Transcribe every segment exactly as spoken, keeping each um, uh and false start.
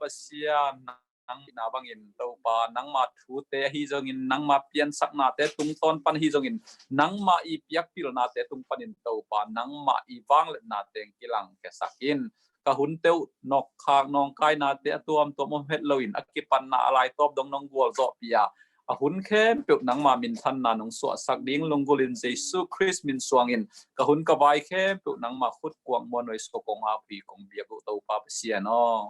Pasian, nang na bangin Topa, nangma thute ahi zongin, nangma piansaknate tungtawn pan ahi zongin, nangma i piakpilnate tung panin Topa, nangma i vangliatna teng kilangkhiasak in. Ka hunte uh nawkkhak nawngkainate a tuamtuam om het loin a kipanna a laitawp dong nong gualzawhpih a, a hun khempeuh nangma minthanna nong suahsak ding lunggulhin Jesu Khrist min suangin ka hun ka vai khempeuh nangma khut kuang muanoi sua kong ap hi kong biak uh Topa Pasian aw.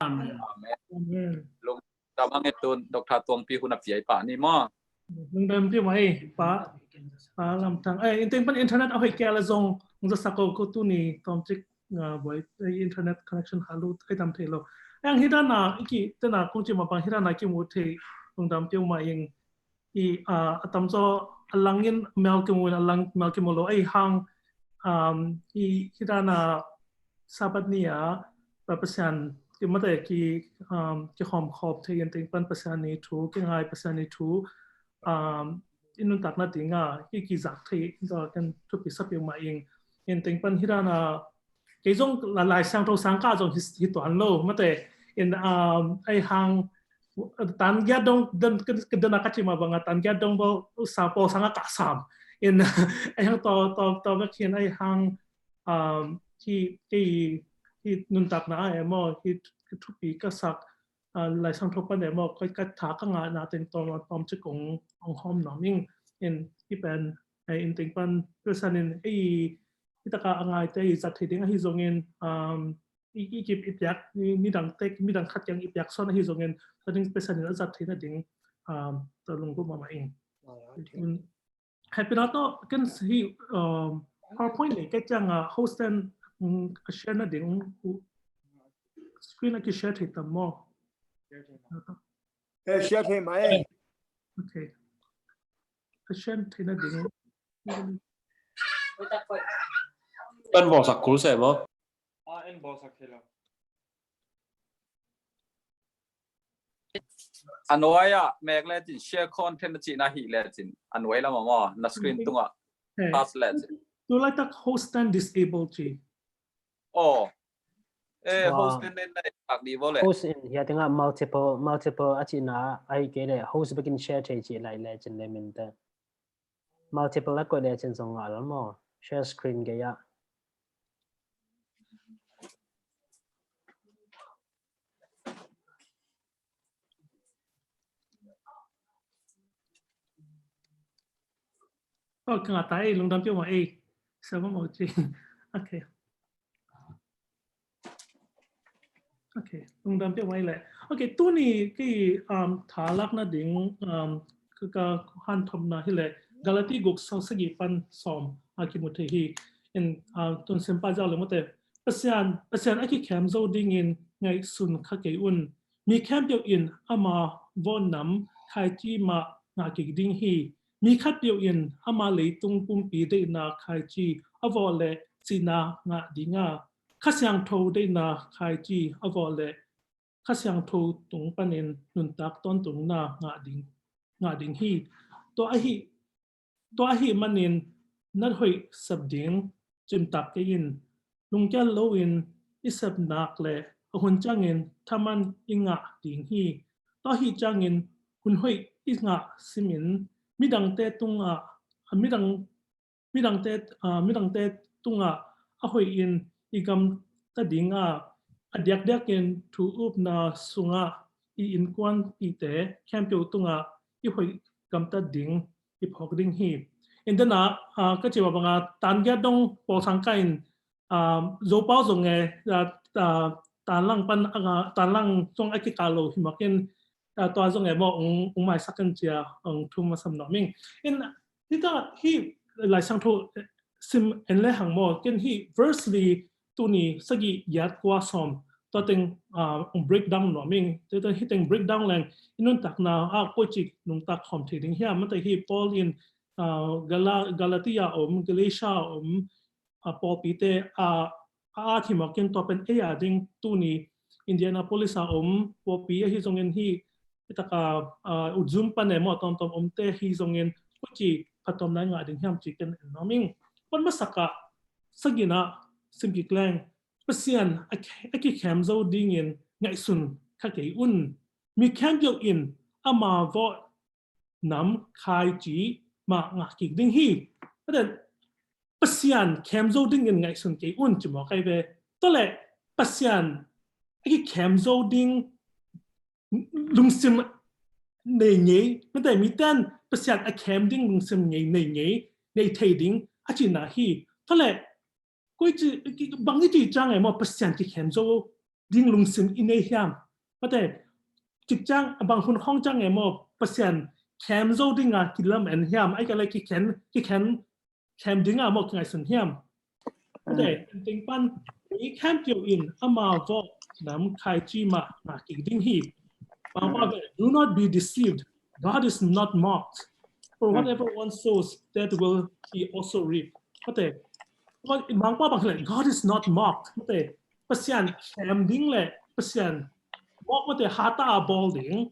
Amen. Amen. Amen. Lungdam a ngetun Doctor Tuangpi hun a piai pah ni maw. Lungdam piai mah ei pa. Pa Lam Thang. Eh, in teng pan internet a hoih kei a la zong hong zasak ko, ko tuni tawmcik nga buai, eh, internet connection halu ai tam thei lo. Ang hidana iki tena kong ci mah bang hidana kimu thei lungdam piai mah ing. I, ah, a tamzaw a langin mel kimu in a lang mel kimu lo ei hang, um, i hidana Sabbath ni a Pasian ki mate ki, um, ki hawm khawm thei in teng pan Pasian ni thu ki ngai Pasian ni thu, um, i nuntakna dinga ki kizak thei in zaw kan thupi sa piak mah ing. In teng pan hidana kei zong la Lai Siangtho sang ka zong hi, hi tuan lo mate in, um, ei hang tan giat dong den, den, den a ka ci mah banga tan giat dong bo sa pawl sanga ka sam in ei hang to, to, to bek hin ei hang, um, hi, hi, hi nuntakna a emaw hi, hi thupi ka sak, uh, Lai Siangtho pan emaw koi ka tha ka ngahna teng tawm, tawmcik kong, kong hawm nuam ing. In hi pen, eh, in teng pan Pasian in ei hi taka a ngaite i zat thei ding ahi zongin, um, i, i kip i piak, i midang tek, midang khat kiang i piak sawn ahi zongin, tua ding Pasian in a zat theihna ding, um, tua lunggulh mahmah ing. Happy na to, kan hi, um, PowerPoint nei kei ciang a host ten, um, a share na ding, uh, screen a ki share thei tam maw? Eh, share thei mah ei. Okay. A share theihna ding. Kan bawlsak kul se maw? A en bawlsak thei lo. A nuai ah mek lecin share content a cihna hi lecin a nuai lam ah maw na screen tungah pass lecin. Tu laitak host ten disable ci. Oh. Eh, host ten nen na ak di bo le. Host in hia tengah multiple, multiple a cihna ahi kei le host bekin share thei ci lai lecin le minte. Multiple a koih lecin zong ngah lo maw? Share screen gei ah. Oh, ka ngah ta ei, lungdam piau mah ei. Sa mah mah ci. Okay. Okay, lungdam piau mai leh. Okay, tuni kei, um, tha lakna ding, um, ka, ka hanthotna hi leh Galati guk sawm sagih pan sawm a kimu thei hi. In, uh, tun sempa zau le mawte. Pasian, Pasian a kikhem zo dingin ngaihsun kha kei un. Mi khempeuh in ama vawh nam khaici mah ngah kik ding hi. Mi khatpeuh in ama leitung pumpi deihna khaici a vawh leh cihna ngah ding a, Kha Siangtho deihna khaici a vawh leh Kha Siangtho tung panin nuntak tawntungna ngah ding, ngah ding hi. Tua ahi, tua ahih manin na hoih sep ding cimtak kei in. Lungkial loin i sep nak leh a hun ciangin thaman i ngah ding hi. Tua ahih ciangin hun hoih i ngah simin midangte tungah, midang midangte, aa, midangte tungah a hoihin i gamta ding a, a diakdiakin thu upna sungah i innkuanpihte khempeuh tungah i hoih gamtat ding i phawk ding hi. In dena, aa, ka cih mah banga tan giat dong pawlsang ka in, aa, Zopau zong e, aa, aa, tanlang pan, aa, tanlang zong a kikah lo hi makin, aa, tua zong e maw ung, ung maisak in cia ung thum a sam nuam ing. In Hita hi Lai Siangtho sim en le hang maw, ken hi verse li tuni sagih giat kua sawm tua teng, ah, breakdown nuam ing. Tua teng hi teng breakdown leng i nuntakna ah koici nungtak khawm thei ding hiam? Mate hi Paul in, ah, Gala-, Galatia om, Galatia om, a pawlpite a, a at hi mawk in tua pen ei a ding tuni Indianapolis a om pawlpi ahi zongin hi, hi taka, a, utzum pan e maw tawmtawm omte hi zongin koici phattuamna i ngah ding hiam ci ken en nuam ing. Pon masakah sagihna sim kik leng Pasian a, a kikhem zo dingin ngaihsun kha kei un. Mi khempeuh in ama vawh nam khaici mah ngah kik ding hi. Mate, Pasian khem zo dingin ngaihsun kei un ci mawk ai ve. Tua leh Pasian a kikhem zo ding lungsim nei ngei, mate, miten Pasian a khem ding lungsim ngei nei ngei, nei thei ding a cihna hi. Tua leh koi ci, bang i cih ciang e maw Pasian kikhem zo ding lungsim i nei hiam? Mate, cik ciang bang hun khawng ciang e maw Pasian khem zo dinga kilamen hiam? Ai ka le kikhen, kikhen khem dinga maw kingaihsun hiam? Mate, ting pan mi khempeuh in ama vawh nam khaici mah ngah kik ding hi. Mangpa ve, do not be deceived. God is not mocked. For whatever one sows, that will he also reap. Mate, Mangpa bang hi le, God is not mocked. Mate, Pasian khem ding le Pasian mock, mate, hata a bawl ding.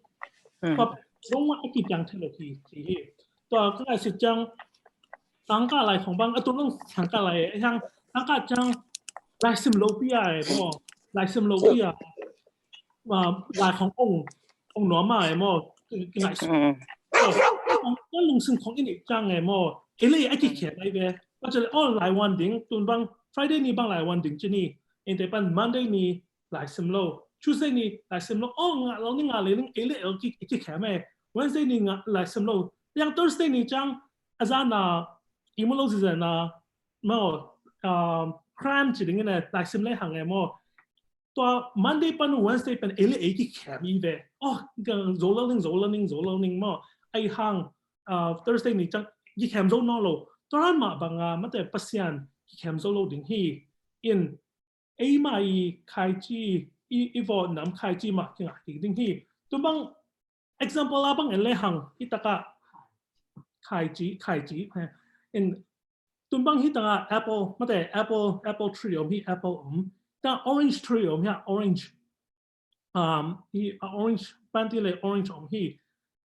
Tua zong a kipiang thei lo hi, hi. Tua ka ngaihsut ciang sangkah lai khong bang, a tung nang sangkah lai, a hiang sangkah ciang lai sim lo pi a e maw, lai sim lo pi a, lai khong ong, ong nuam a e maw, ki ngaihsut. Ka lungsim khong i nih ciang e maw, ei le a kikhen ai ve. Ka cele, oh, lai wan ding, tun bang Friday ni bang lai wan ding ci ni, ente pan Monday ni lai sim lo. Tuesday ni lai sim lo. Oh, ngah lo ni, ngah le ning, ei le el ki, ki khem e. Wednesday ni ngah lai sim lo. Yang Thursday ni ciang a zana i mu lo zizana maw, um, cram ci ding in e, lai sim le hang e maw. Tua Monday pan Wednesday pan ei le ei ki khem i ve. Oh, zo lo ning, zo lo ning, zo lo ning maw. Ai hang, uh, Thursday ni ciang ki khem zo nawn lo. Tua ran mah banga mate Pasian ki khem zo lo ding hi. In eima i khaici, i, i vawh nam khaici mah kingah kik ding hi. Tun bang example a bang en le hang, hi taka khaici, khaici, eh, in tun bang hi taka apple, mate apple, apple tree om hi, apple om. Ta orange tree om hi, orange. Um, hi, a orange, panti le orange om hi.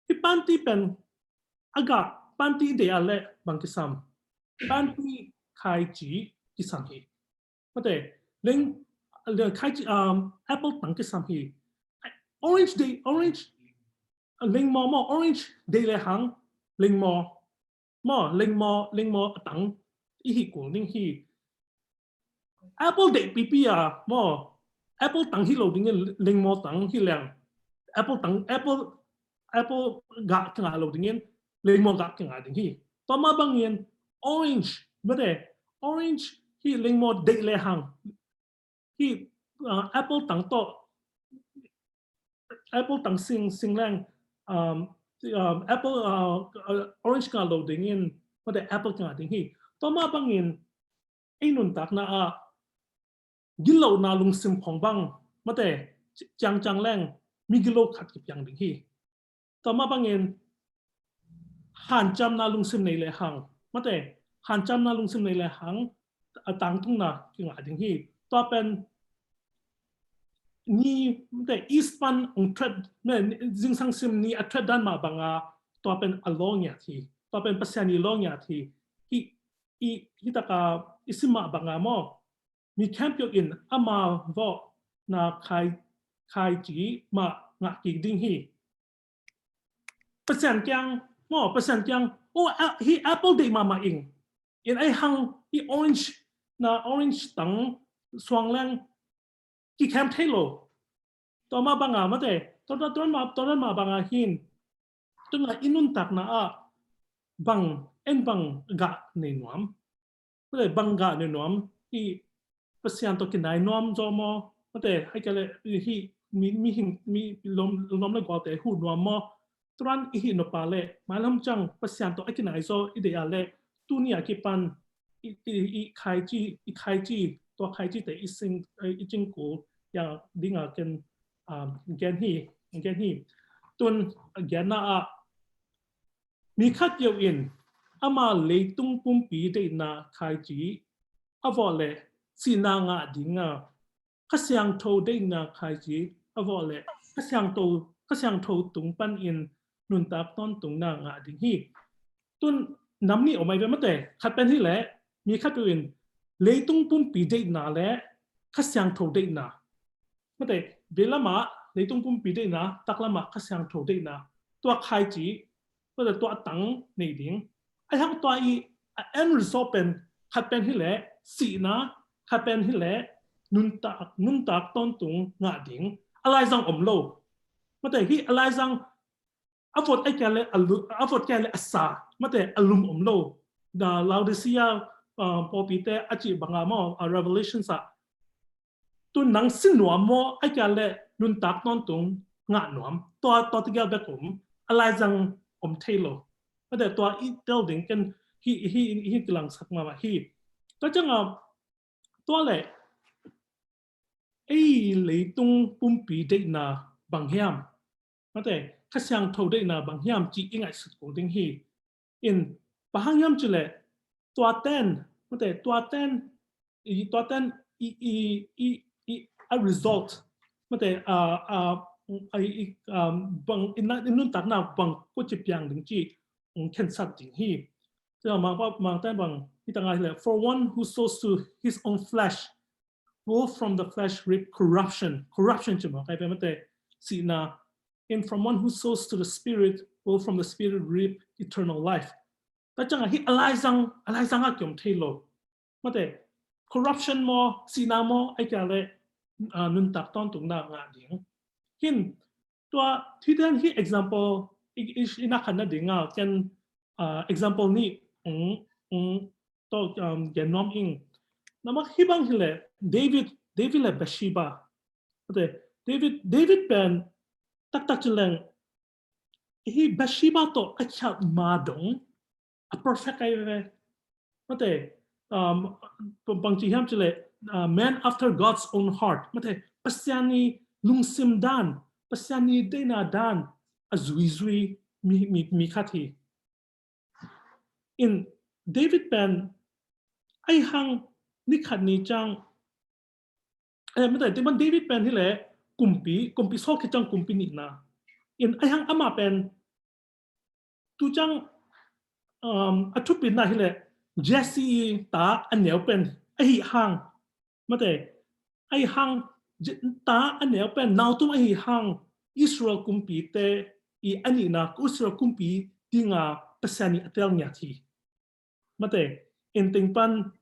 Hi panti pen a gah, panti de a le bang kisam. Panti khaici kisam hi. Mate, leng, leng khaici, um, apple tang kisam hi. Orange de, orange, leng maw maw, orange de le hang, leng maw maw, leng maw, leng maw a tang i hi kul ding hi. Apple de pipi a maw, apple tang hi lo ding in leng maw tang hi leng. Apple tang, apple, apple gah kingah lo ding in leng maw gah kingah ding hi. Tua mah bangin orange, mate, orange hi leng maw de le hang. Hi, uh, apple tang tawh, apple tang sing, sing leng, um, um, apple, uh, uh, orange kingah lo ding in, mate apple kingah ding hi. Tua mah bangin ei nuntakna ah gilona lungsim khong bang, mate, ciangciang leng mi gilo khat kipiang ding hi. Tua mah bangin hanciamna lungsim nei le hang, mate, hanciamna lungsim nei le hang a tangtungna kingah ding hi. Tua pen ni, mate, east pan ong threat, mate, zingsang sim ni a threat dan mah banga tua pen a law ngiat hi. Tua pen Pasian i law ngiat hi. Hi, i, hi taka i sim mah banga maw, mi khempeuh in ama vawh na khai, khaici mah ngah kik ding hi. Pasian kiang maw, Pasian kiang, oh, a, hi apple deih mahmah ing. In ai hang hi orange na, orange tang suang leng kikhem thei lo. Tua mah banga mate, tua, tua, tua mah, tua mah banga hin, tunga i nuntakna ah bang, en bang gah nei nuam. Mate bang gah nei nuam, hi Pasian tawh kinai nuam zaw maw? Mate, hai ka le hi mi, mihing, mi lom, lom le gualte huh nuam maw? Turan i hih nop a le mailam ciang Pasian tawh a kinai zaw i deih a le tuni a kipan i, i, i khaici, i khaici, tua khaicite i sing, i cingkul ya dinga ken, um, gen hi, gen hi. Tun genna ah mi khat peuh in ama leitung pumpi deihna khaici a vawh le sihna ngah dinga, Kha Siangtho deihna khaici a vawh le Kha Siangtho, Kha Siangtho tung panin nuntak tawntungna ngah ding hi. Tun nam nih om ai ve mate, khat pen hi le mi khat peuh in leitung pumpi deihna le Kha Siangtho deihna. Mate, veilamah leitung pumpi deihna, taklamah Kha Siangtho deihna, tua khaici, mate, tua tang nei ding. Ahi hang tua i a end result pen, khat pen hileh sihna, khat pen hileh nuntak, nuntak tawntung ngah ding. A laizang om lo. Mate, hih a laizang a vot a kia le a lu-, a vot kia le a sa, mate, a lum om lo. Da Laodicea, uh, pawlpite a cih banga maw, uh, Revelation sa. Tu nang si nuam maw, a kia le nuntak tawntung ngah nuam. Tua, tua tegel bek om, a laizang om thei lo. Mate, tua i tel ding ken hi, hi, hi kilangsak mahmah hi. Tua ciangah, tua le ei leitung pumpi deihna bang hiam? Mate, Kha Siangtho deihna bang hiam ci i ngaihsut kul ding hi. In, bang hang hiam cileh, tua ten, mate, tua ten, i, tua ten, i, i, i, i, a result, mate, a, a, a, i, um, bang, i na, i nuntakna bang ko ci piang ding ci, ong khensat ding hi. Tua mang, mang ten bang, hi tanga hileh, for one who sows to his own flesh, will from the flesh reap corruption. Corruption ci maw, kai pe mate, sihna. And from one who sows to the Spirit will from the Spirit reap eternal life. Tua ciangah hih a laizang, a laizang a kiom thei lo. Mate, corruption maw, sihna maw, a kia le, uh, nuntak tawntungna ngah ding. Hin, tua, hih ten hih example, i, i, i na khat na ding a, ken, uh, example nih, mm, mm, tawh, um, gen nuam ing. Namah hih bang hileh, David, David le Bathsheba. Mate, David, David pen, taktak cileng, hih Bathsheba tawh a khiat ma dong, a perfect ai ve. Mate, um, bang ci hiam cileh, uh, man after God's own heart. Mate, Pasian i lungsim dan, Pasian i deihna dan, a zuizui mi, mi, mi khat hi. In David pen, ahi hang ni khat ni ciang, eh, mate, timan David pen hileh kumpi, kumpi sawl khit ciang kumpi nihna. In ahi hang amah pen, tu ciang, um, a thupitna hileh Jesse i ta a neu pen ahi hang. Mate, ahi hang, Je-, ta a neu pen, nautum ahi hang, Israel kumpite i a nihna, Israel kumpi dinga Pasian i a tel ngiat hi. Mate, in ting pan,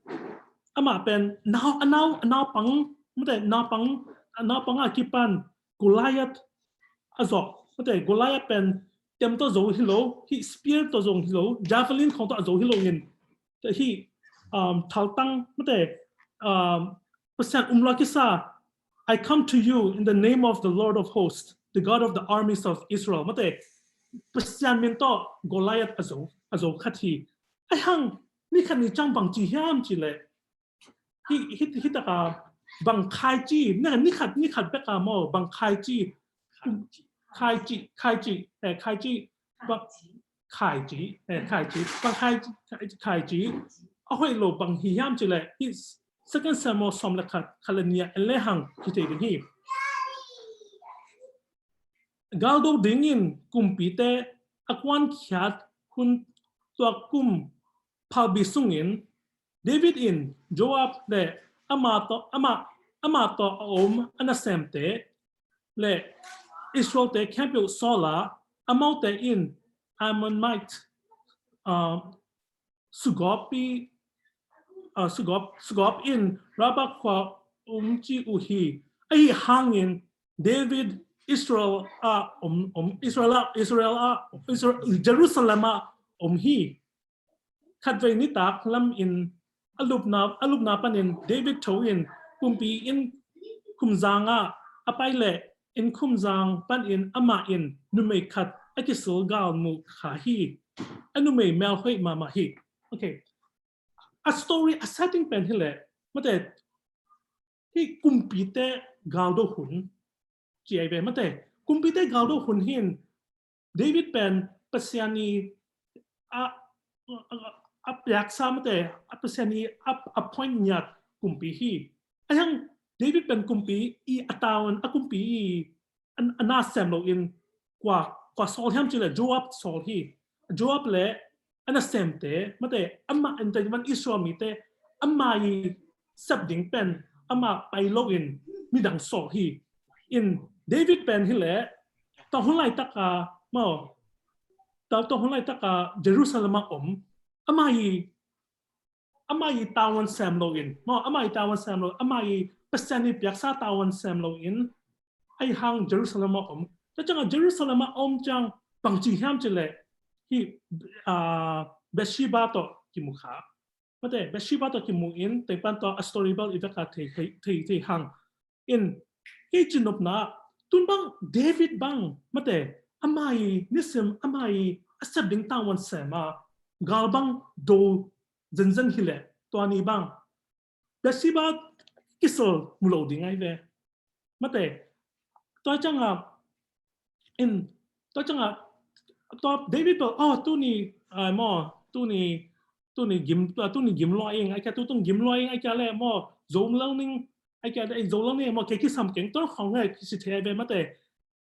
amah pen, nau, a nau, a naupang, mate, naupang, a naupang a kipan, Goliath a zawh, mate, Goliath pen, tem tawh zo hi lo, hih spear tawh zo hi lo, javelin khong tawh a zo hi lo in, hih, um, thaltang, mate, um, Pasian um lua kisa, I come to you in the name of the Lord of hosts, the God of the armies of Israel. Mate, Pasian min tawh Goliath a zo, a zo khat hi. Ahi hang, ni khat ni ciang bang ci hiam cileh. Hih, hih, hih taka bang khaici, ni, ni khat, ni khat bek a maw, bang khaici, khaici, khaici, eh, khaici, bang, khaici, eh, khaici, bang khaici, khaici, a hoih lo bang hi hiam cileh, hih Second Samuel sawm le khat, khat le nih ah en le hang hi thei ding hi. Galdo dingin kumpite a kuankhiat hun tua kum phalbi sungin David in Joab le ama tawh, ama, ama tawh a om a nasemte le Israelte khempeuh sawl a, amaute in Ammon mite, uh, sugawp i, uh, sugawp, sugawp in Rabba khua um ci uh hi. Ahi hangin David Israel ah om, om, Israel ah, Israel ah, Israel, Jerusalem ah om hi. Khatvei nitak lam in a lupna, a lupna panin David tho in kumpi inn khumzang ah a pai leh inn khumzang panin amah in numei khat a kisil gal mu kha hi. A numei mel hoih mahmah hi. Okay. A story, a setting pen hileh, mate, hih kumpite galdo hun ci ai ve, mate, kumpite galdo hun hin David pen Pasian i a, a, a piaksa, mate, a Pasian i a, appoint ngiat kumpi hi. Ahi hang David pen kumpi i a tawn, a kumpi i a, a nasem lo in kua, kua sawl hiam cileh Joab sawl hi. Joab le a nasemte, mate, amah ente man Israel mite, amah i sep ding pen amah pai lo in midang sawl hi. In David pen hileh, tua hun laitaka, maw, tua, tua hun laitaka Jerusalem a om, amah i, amah i tavuan sem lo in, maw, amah i tavuan sem lo, amah i Pasian i piaksa tavuan sem lo in, aihang Jerusalem a om. Tua cianga Jerusalem a om ciang bangci hiam cileh, hi, ah, Bathsheba tawh kimu kha. Mate, Bathsheba tawh kimu in, tengpan tua a story bel i veka thei, thei, thei, thei hang. In, kei cinopna, tun bang David bang, mate, amah i nisim, amah i a sep ding tavuan sem a, gal bang do zenzen hileh, tua ni bang Bathsheba kisel mu lo ding ai ve. Mate, tua cianga, in, tua cianga, tua David bel, oh, tuni, ah, maw, tuni, tuni gim, ah, tuni gim lua ing, ai kia tu tung gim lua ing, ai kia le, maw, zo lo ning, ai kia le, zo lo ning, maw, kei kisam keng, tua khong ngai, kisi thei ai ve, mate,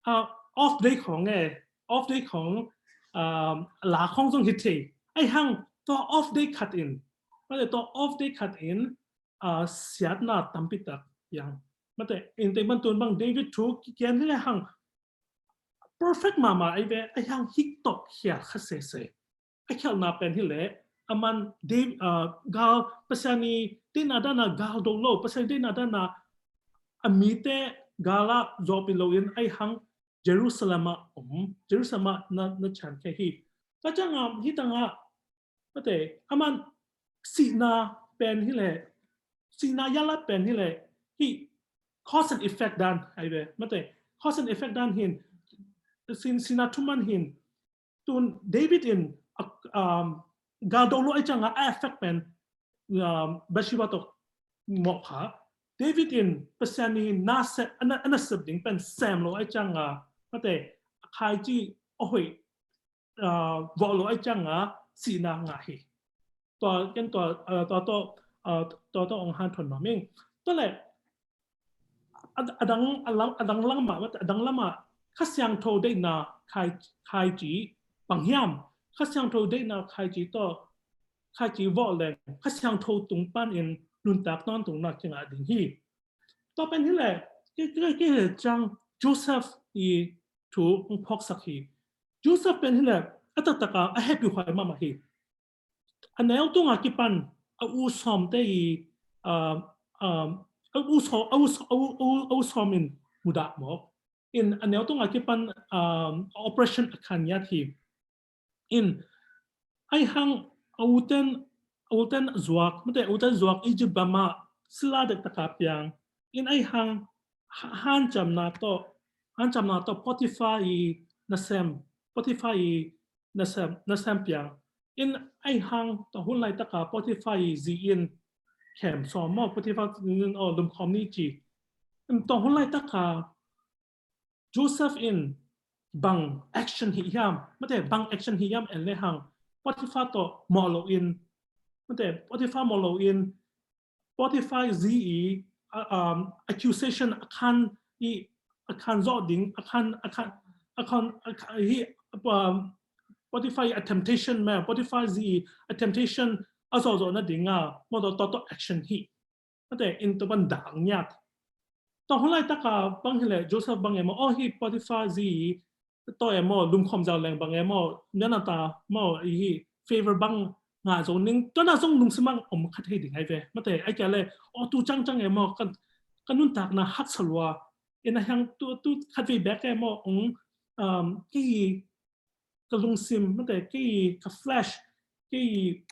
ah, off day khong e, off day khong, ah, la khong zong hi thei. Aihang, tua off day khat in. Mate, tua off day khat in, ah, siatna tampi tak piang. Mate, in tengpan tun bang David thu kikian hileh hang perfect mahmah ai ve, aihang hik tawh khial kha sese. A khialhna pen hileh, aman Dav-, ah, gal Pasian i deihna dana gal do lo, Pasian i deihna dana a mite gal a zawpi lo in aihang Jerusalem a om, Jerusalem a na, na cian khe hi. Tua cianga, hi tanga, mate, aman sihna pen hileh, sihna yalat pen hileh, hi cause and effect dan ai ve, mate, cause and effect dan hin, sin, sihna thuman hin, tun David in, ah, um, gal do lo ai cianga a effect pen, um, Bathsheba tawh mawh kha. David in Pasian i na sep, a na, a na sep ding pen sem lo ai cianga, mate, khaici a hoih, ah, vawh lo ai cianga sihna ngah hi. Tua, ken tua, ah, tua, tua, ah, tua, tua ong han thon nuam ing. Tua le, a, a dang, a lam, a dang lam ah, a dang lam ah, Kha Siangtho deihna khai, khaici, bang hiam, Kha Siangtho deihna khaici tawh, khaici vawh leng, Kha Siangtho tung pan in nuntak tawntungna kingah ding hi. Tua pen hileh, kei, kei, kei hileh ciang Joseph i thu ong phawksak hi. Joseph pen hileh, a taktak a, a hehpihhuai mahmah hi. A neu tunga kipan, a u sawmte i, ah, ah, a u saw-, a u saw-, a u, a u, a u sawm in mudah mawk. In a neu tunga kipan, ah, operation a khan ngiat hi. In aihang a uten, a uten zuak, mate, a uten zuak Egypt gam ah sila dektaka piang. In aihang ha-, hanciamna tawh, hanciamna tawh Potiphar i nasem, Potiphar i nasem, nasem piang. In aihang tua hun laitaka Potiphar i zi in khem sawm maw, Potiphar in, oh, lumkhawm ni ci. In tua hun laitaka Joseph in bang action hih hiam, mate, bang action hih hiam en le hang, Potiphar tawh mawh lo in, mate, Potiphar mawh lo in, Potiphar zi i, uh, um, accusation a khan i, a khan zawh ding, a khan, a khan, a khan, a khan, hi, um, Potiphar i a temptation ma, Potiphar zi i a temptation a zawhzawh nadinga, maw tua, tua, tua action hi. Mate, in tua pan dah ngiat. Tua hun laitaka bang hileh, Joseph bang e maw, oh, hi Potiphar zi i, tua e maw, lumkhawm zau leng bang e maw, mianata maw, i hi favor bang ngah zo ning, tua na zong lungsim ah om kha thei ding ai ve. Mate, ai kia le, oh, tu ciangciang e maw, ka, ka nuntakna haksa lua. In aihang tu, tu khatvei bek e maw, ong, um, kei ka lungsim, mate, kei ka flesh, kei,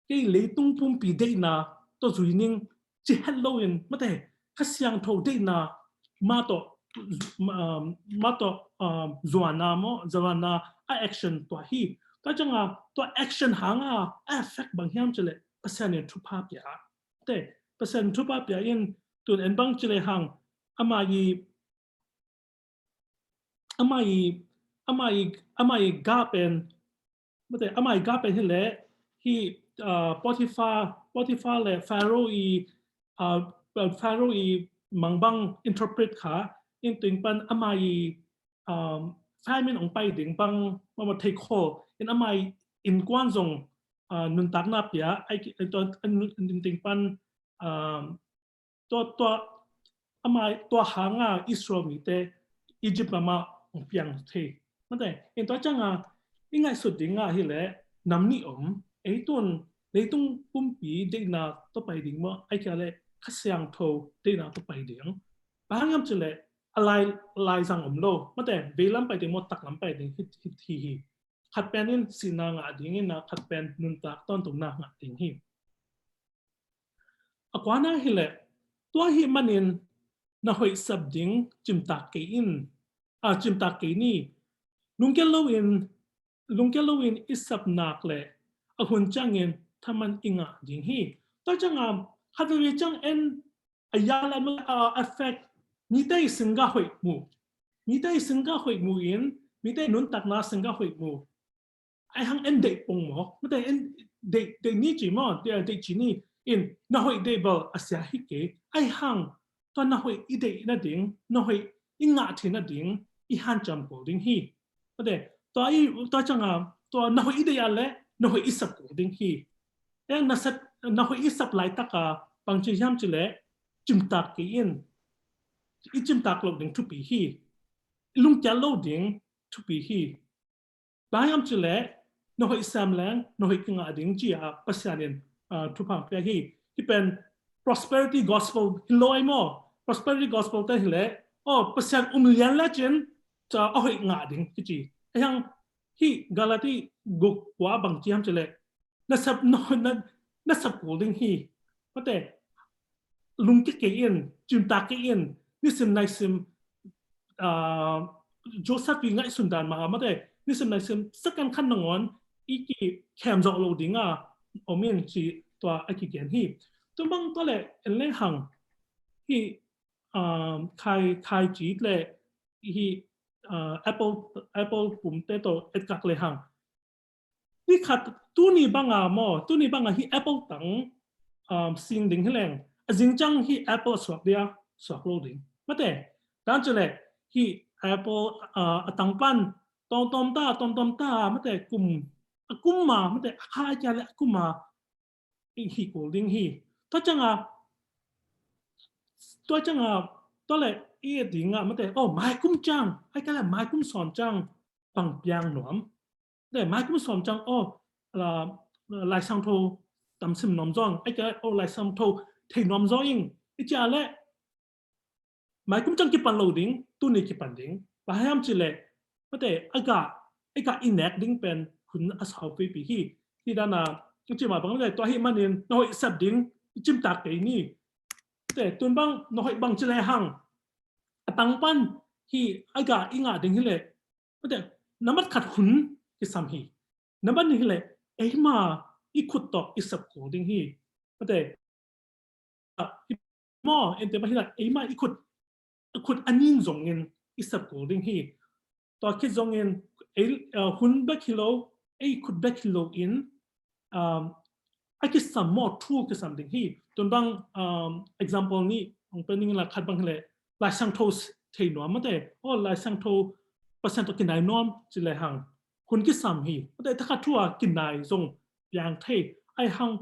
kei leitung pumpi deihna tawh zui ning ci het lo in, mate, Kha Siangtho deihna mah tawh, um, mah tawh, um, zuanna maw, zuanna a action tua hi. Tua cianga tua action hanga a effect bang hiam cileh Pasian in thupha pia. Mate, Pasian thupha pia in tun en bang cileh hang amah i amah i, amah i, amah i gah pen, mate, amah i gah pen hileh, hi, ah, Potiphar, Potiphar le Pharaoh i, ah, Pharaoh i mangbang interpret kha, in tuing pan amah i, um, famine ong pai ding bang, mama thei kho, in amah i innkuan zong, ah, nuntakna pia, ai ki, ai tua, an, in tuing pan, um, tua, tua, amah tua hanga Israel mite Egypt mama hong piang thei. Mate, in tua cianga i ngaihsut dinga hileh nam nih om, ei tun leitung pumpi deihna tua pai ding maw, ai kia leh Kha Siangtho deihna tua pai ding. Bang hang hiam cileh a lai, laizang om lo. Mate, veilam pai ding maw, taklam pai ding hi, hi, hi, hi. Khat pen in sihna ngah ding in a, khat pen nuntak tawntungna ngah ding hi. A kuana hileh, tua hi manin na hoih sap ding cimtak kei in, a, cimtak kei ni. Lungkia loin, lungkia loin i sap nak leh a hun ciangin thaman i ngah ding hi. Tua cianga khat veve ciang en a yal a, a affect mite i singgah hoih mu. Mite i singgah hoih mu in, mite i nuntakna singgah hoih mu. Ai hang en deih pong maw? Mate en deih, deih ni ci maw? Deih, deih ci ni in na hoih deih bel a sia hi kei. Ai hang tua na hoih i deih nading, na hoih i ngah thei nading i hanciam kul ding hi. Mate, tua i, tua cianga tua na hoih i deih a leh na hoih i sap kul ding hi. Eng na sap, na hoih i sap laitaka bangci hiam cileh cimtak kei in. I cimtak lo ding thupi hi. I lungkia lo ding thupi hi. Bang hang hiam cileh na hoih sem leng na hoih kingah ding ci-a Pasian in, ah, thupha pia hi. Hi pen prosperity gospel hi lo ai maw? Prosperity gospel te hileh, oh, Pasian um lian lecin ca a hoih ngah ding kici. Ai hang hi Galati guk kua bangci hiam cileh na sap, na, na, na sap kul ding hi. Mate, lungkia kei in, cimtak kei in, nisim naisim, ah, Joseph i ngaihsun dan mah a, mate, nisim naisim second khat nangawn i kikhem zawh lo dinga om in ci tua a kigen hi. Tua bang tua leh en lehang hi, ah, khai, khai ci leh hi, ah, apple, apple pumte tawh etkak lehang. Ni khat, tuni banga maw, tuni banga hi apple tang, um, sing ding hileng, a zing ciang hi apple a suak dia, suak lo ding. Mate, dan cileh hi apple, uh, a tang pan tawmtawm ta, tawmtawm ta, mate, kum, a kum ma, mate, a kha ai kia leh a kum ma i hi kul ding hi. Tua cianga, tua cianga, tua leh i dinga, mate, oh, mai kum ciang, ai kia leh mai kum sawm ciang pang piang nuam. Mate, mai kum sawm ciang, oh, la, Lai Siangtho tam sim nuam zaw ing, ai kia, oh, Lai Siangtho thei nuam zaw ing, i cia leh mai kum ciang kipan lo ding, tuni kipan ding. Bang hang hiam cileh, mate, a gah, a gah i nek ding pen hun a sau veipi hi. Hi dana, i ci mah bang mate, tua hi manin na hoih sap ding i cimtak kei ni. Mate, tun bang na hoih bang cileh hang a tang pan hi a gah i ngah ding hileh, mate, nambat khat hun kisam hi. Nambat nih hileh eima i khut tawh i sap kul ding hi. Mate, ah, hi maw, ente mah hileh eima i khut, i khut a nin zongin i sap kul ding hi. Tua khit zongin ei, ah, hun bek hi lo, ei khut bek hi lo in, um, a kisam maw, thu kisam ding hi. Tun bang, um, example nih hong pia ning la, khat bang hileh Lai Siangtho thei nuam, mate, oh, Lai Siangtho Pasian tawh kinai nuam cileh hang hun kisam hi. Mate, thakhat thu a kinai zong piang thei. Ai hang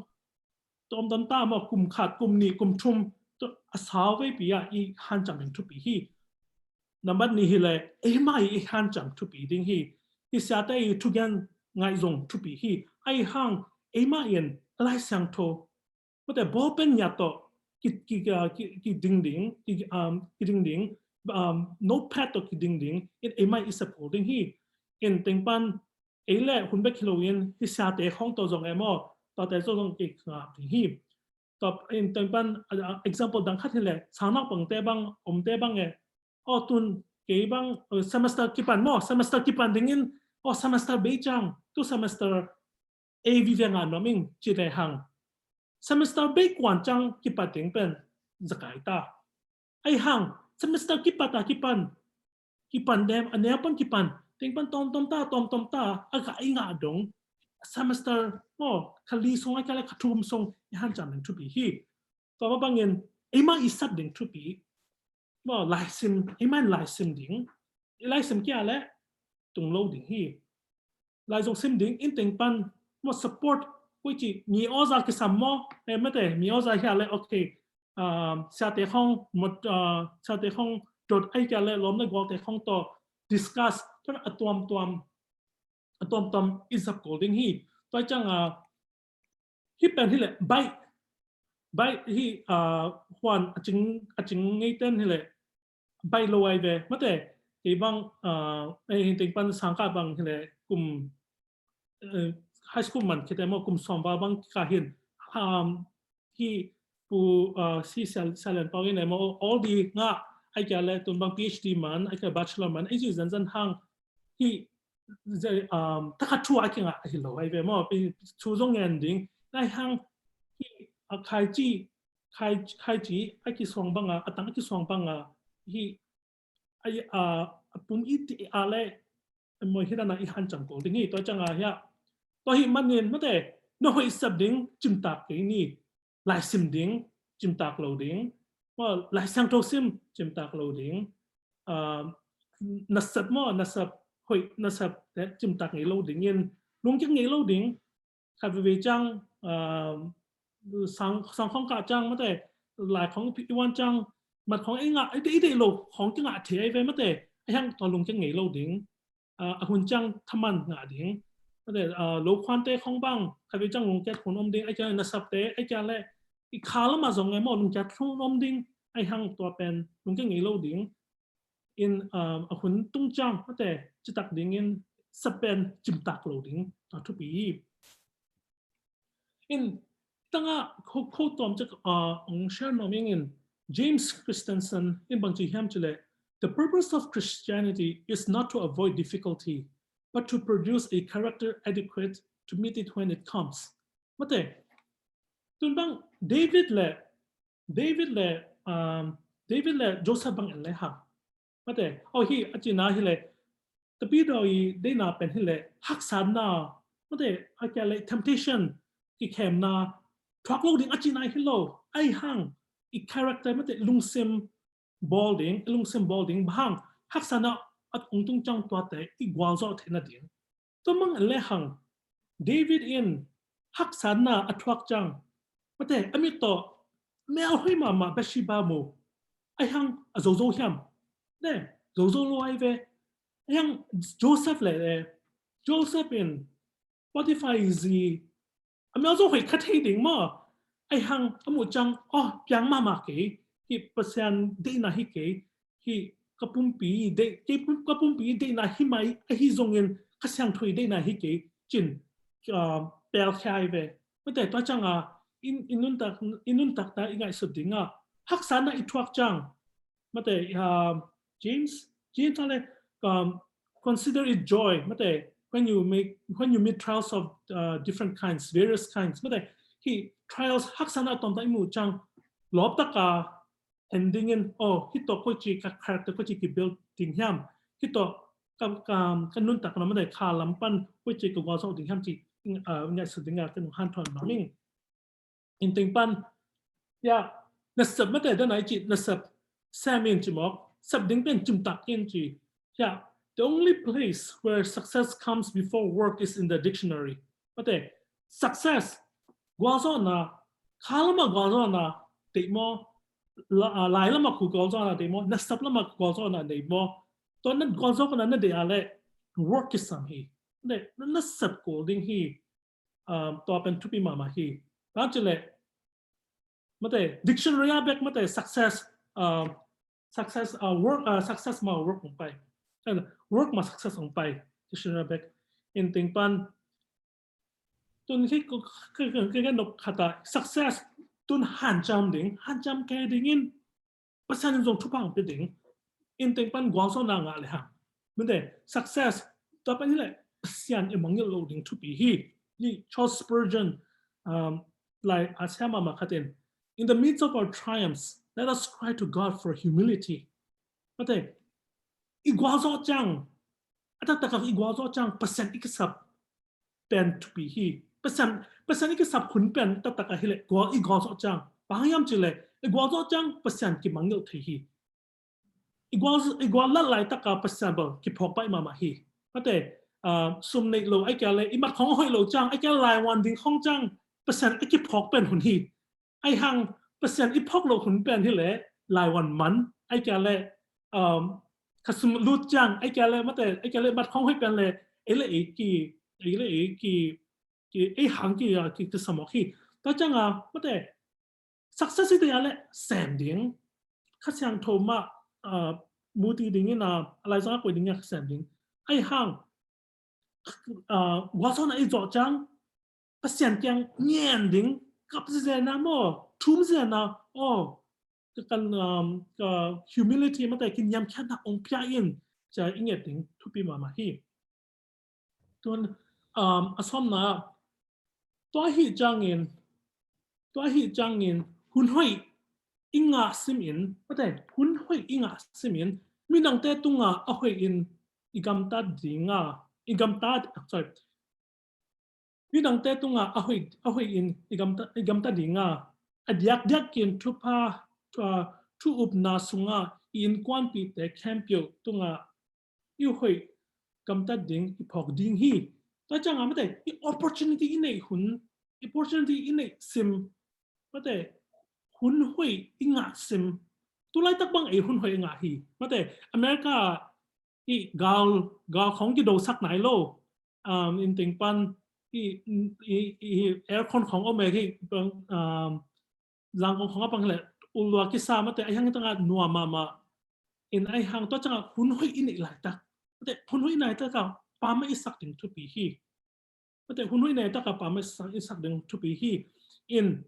tawmtawm ta maw, kum khat, kum nih, kum thum, tua a sau veipi a i hanciam ding thupi hi. Nambat nih hileh eima i hanciam thupi ding hi. I siate i thugen ngaih zong thupi hi. Ai hang eima in Lai Siangtho, mate, bawlpen ngiat tawh ki, ki, ah, ki, kiding ding, ki, um, kiding ding, um, notepad tawh kiding ding in eima i sap kul ding hi. In teng pan ei leh hun bek hi lo in hi siate khawng tawh zong e maw, tuate zong zong kei ngah ding hi. Tua in teng pan, ah, ah, example dang khat hileh, sang naupangte bang, omte bang e, oh, tun kei bang, uh, semester kipan maw, semester kipan dingin, oh, semester bei ciang, tu semester A vive ngah nuam ing cileh hang, semester bei kuan ciang kipat ding pen za kai ta. Ai hang semester kipat a kipan, kipan dem, a neu pan kipan, teng pan tawmtawm ta, tawmtawm ta, a gah i ngah dong, semester, oh, kha li sung ai kia leh kha thum sung i hanciam ding thupi hi. Tua mah bangin eima i sap ding thupi. Maw, laisim, eima in laisim ding. I laisim kia leh tung lo ding hi. Lai zong sim ding, in teng pan maw, support, koici mi awza kisam maw, eh, mate, mi awza hia leh, okay, siate khong mot siate khong dot ai kia le lawm le gualte khong tawh discuss tua a tuamtuam a tuamtuam i zap kul ding hi. Tua ciang a hi pen hi le bai bai hi huan a cing a cing ngei ten hi le bai lo ai ve mate kei bang ei hin teng pan sangka bang hi le kum high school man khete maw kum sawm val bang ka hin hi pu si salen pau in le maw all di nga ai kia le tun bang PhD man ai kia bachelor man ai ci zan zan hang hi takha thu a kingah a hi lo ai ve maw thu zong ngen ding nai hang hi a khai ci khai khai ci a kisuang banga a tang a kisuang banga hi a pum i ti a le maw hi dana i han cam kul ding hi tua ciang a hia tua hi manin mate na hoih sap ding cimtak kei ni laisim ding cimtak lo ding maw laisiangtho sim cimtak lo ding nasap maw nasap hoih nasap cimtak ngei lo ding in lungkiat ngei lo ding khat veve ciang sang khong kah ciang mate lai khong i wan ciang mat khong i ngah i deih lo khong kingah thei ai ve mate a hiang tua lungkiat ngei lo ding a hun ciang thaman ngah ding mate lo khuante khong bang khat veve ciang lungkiat hun om ding ai kia nasapte ai kia le i kha lama zong ngai maw lungkiat hun om ding ai hang tua pen lungkiat ngei lo ding in a hun tung ciang mate citak dingin sapen cimtak lo ding a thupi hi. In tanga kho tawm cak ong share nuam ingin James Christensen in bangci hiam cile the purpose of Christianity is not to avoid difficulty but to produce a character adequate to meet it when it comes. Mate tun bang David le David le um, David le Joseph bang en le ha mate oh hi a cina hi le tapi do i deina pen hi le haksatna mate a kia le temptation kikhemna thuak lo ding a cina hi lo ai hang i character mate lungsim bawl ding lungsim bawl ding bang haksatna a ung tung ciang tuate i gualzawh theihna ding tua mang en le hang David in haksatna a thuak ciang mate a mit tawh mel hoi mahmah Bathsheba mu ai hang a zozo hiam ne zozo lo ai ve ai hang Joseph le le Joseph in Potiphar zi a mel zo hoi kha thei ding maw ai hang a mu ciang oh piang mahmah kei hi Pasian deina hi kei hi ka pumpi dei kei pum ka pumpi deina hi mai a hi zongin ka siangthui deina hi kei cin pel khia ai ve mate tua ciang a in in nun tak in nun tak ta i ngaihsut ding a haksatna i thuak ciang mate James James ale consider it joy mate when you make when you meet trials of uh, different kinds various kinds mate hi trials haksatna tom ta i mu ciang lawp taka en dingin oh hi to koi ci ka character koi ci ki build ding hiam hi to ka ka ka nun tak na mate kha lam pan koi ci ka gualzawh ding hiam ci ngaihsut ding a ka nu han thon ma ming in teng pan ya nasap mate dana i ci nasap samin ci mawk sap ding pen cimtak in ci ya the only place where success comes before work is in the dictionary mate success gualzawhna kha lama gualzawhna deih maw lai lama khu gualzawhna deih maw nasap lama gualzawhna deih maw tua na gualzawhna na deih a le work kisam hi mate nasap kul ding hi tua pen thupi mahmah hi. Bang ci le mate dictionary a bek mate success success work success ma work ong pai work ma success ong pai dictionary a bek in teng pan tun khi ka nop khata success tun hanciam ding hanciam ke ding in Pasian in zong thupha ang pia ding in teng pan gualzawhna ngah le hang mite success tua pan hi le Pasian i mangngilh lo ding thupi hi. Hi Charles Spurgeon um, lai a sia mahmah khat in in the midst of our triumphs let us cry to God for humility. Mate i gualzawh ciang a taktak i gualzawh ciang Pasian i kisap pen thupi hi. Pasian Pasian i kisap hun pen taktak a hi le gual i gualzawh ciang bang hiam ci le i gualzawh ciang Pasian kimangngilh thei hi. I gual i gual lat laitaka Pasian bel kiphawk pai mahmah hi. Mate sum neih lo ai kia le i mat khong a hoih lo ciang ai kia laiwan ding khong ciang Pasian a kiphawk pen hun hi. Ai hang Pasian i phawk loh hun pen hi leh laiwan man, ai kia leh, um, kha sum lut ciang, ai kia leh mate, ai kia leh mat khawng hoih pen leh ei leh ei ki, ei leh ei ki, ki ei hang ki, ah, ki, ki samawk hi. Tua ciang a mate, success i te a leh sem ding, Kha Siangtho mah, ah, muti ding in a, a laizang a koih ding in a sem ding. Ai hang, ah, gualzawhna i zawh ciang Pasian kiang ngen ding, kap zizena maw, thum zizena, aw, ka kan, um, ka humility mate, kiniamkhiatna ong pia in, cia i nget ding thupi mahmah hi. Tun, um, a sawmna, tua hi ciangin, tua hi ciangin hun hoih i ngah simin, mate, hun hoih i ngah simin midangte tungah a hoih in i gamtat dinga, i gamtat, sorry, midangte tungah a hoih, a hoih in i gamta, i gamta dinga, a diakdiakin thupha, thu, thu upna sungah i innkuanpihte khempeuh tungah i hoih gamtat ding i phawk ding hi. Tua ciangah mate, i opportunity i neih hun, i opportunity i neih sim, mate, hun hoih i ngah sim. Tulaitak bang ei hun hoih i ngah hi. Mate, America i gal, gal khawng kidosak nai lo. Um, in teng pan i, i, i aircon khawng om e hi, um, Zangkong khawng a pang leh ulua kisa mate, ai hang tangah nuam mahmah. In ai hang tua ciangah hun hoih i neih laitak, mate, hun hoih i neih laitak a pamah i sak ding thupi hi. Mate, hun hoih i neih laitak a pamah i sak, i sak ding thupi hi. In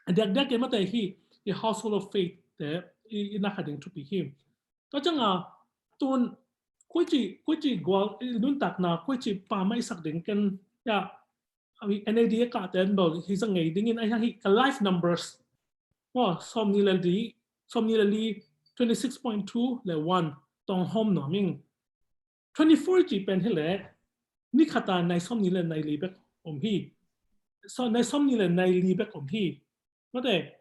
a diakdiak in mate hi, i household of faith te i, i na kha ding thupi hi. Tua ciangah tun koici, koici gual i nuntakna, koici pamah i sak ding ken, ya, NADA kah ten bel hi zang ngei dingin ai hang hi ka live numbers. Maw, sawmnih le li, sawmnih le li, twenty six point two le one, tong hawm nuam ing. Twenty four ci pen hi leh ni khata nai sawmnih le nai li bek om hi. So, nai sawmnih le nai li bek om hi. Mate,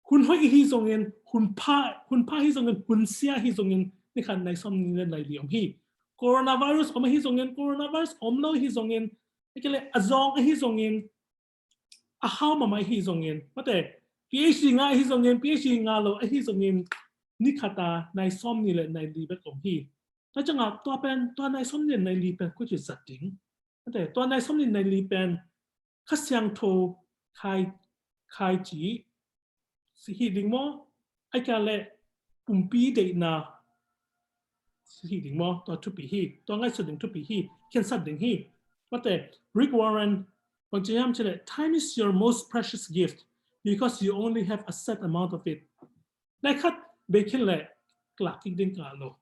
hun hoih hi zongin, hun pha, hun pha hi zongin, hun sia hi zongin, ni khat nai sawmnih le nai li om hi. Coronavirus om hi zongin, coronavirus om lo hi zongin, ai kia leh a zawng hi zongin, a hau mahmah hi zongin, mate, PhD ngah hi zongin, PhD ngah lo hi zongin, ni khata nai sawmnih le nai li bek om hi. Tua ciangah tua pen, tua nai sawmnih le nai li pen koici zat ding. Mate, tua nai sawmnih le nai li pen Kha Siangtho khai, khai ci hi ding maw? Ai kia leh pumpi deihna hi ding maw? Tua thupi hi, tua ngaihsut ding thupi hi, khensat ding hi. Mate, Rick Warren bang ci hiam ci leh, "Time is your most precious gift because you only have a set amount of it." Nai khat bei khin leh klak kik ding ka lo.